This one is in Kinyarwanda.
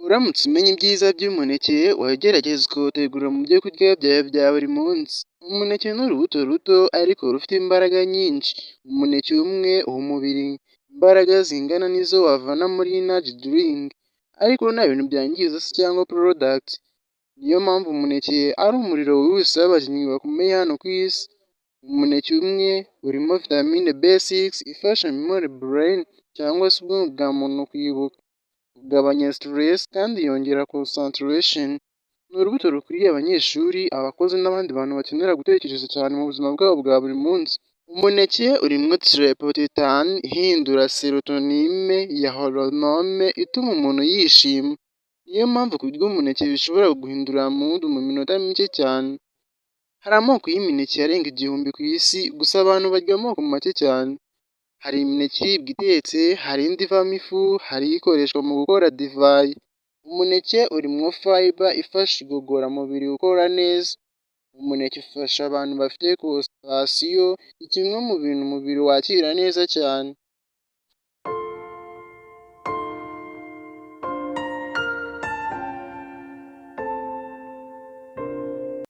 Uramutse umenya ibyiza by'umuneke, wagerageza ukawutegura mu byo kurya byawe bya buri munsi. Umuneke ni urubuto ruto ariko rufite imbaraga nyinshi. Umuneke umwe uha umubiri imbaraga zingana n'izo wavana muri energy drink, ariko nta bintu byangiza se cyangwa product. Niyo mpamvu umuneke ari umuriro wihuse w'abakinnyi bakomeye hano ku isi. Umuneke umwe urimo vitamine B6 ifasha memory brain cyangwa se ubwonko bwa muntu kwibuka, kugabanya stress kandi yongera concentration. Ni urubuto rukwiriye abanyeshuri, abakozi n'abandi bantu bakenera gutekereza cyane mu buzima bwabo bwa buri munsi. Umuneke urimo tryptophan ihindura serotonin ya hormone ituma umuntu yishima. Niyo mpamvu kurya umuneke bishobora guhindura mood mu minota mike cyane. Hari amoko y'imineke arenga 1000 ku isi, gusa abantu barya amoko make cyane. Hari imineke iribwa itetse, hari indi ivamo ifu, hari ikoreshwa mu gukora divayi. Umuneke urimo fiber ifasha igogoramubiri gukora neza. Umuneke ufasha abantu bafite constipation, ni kimwe mu bintu umubiri wakira neza cyane.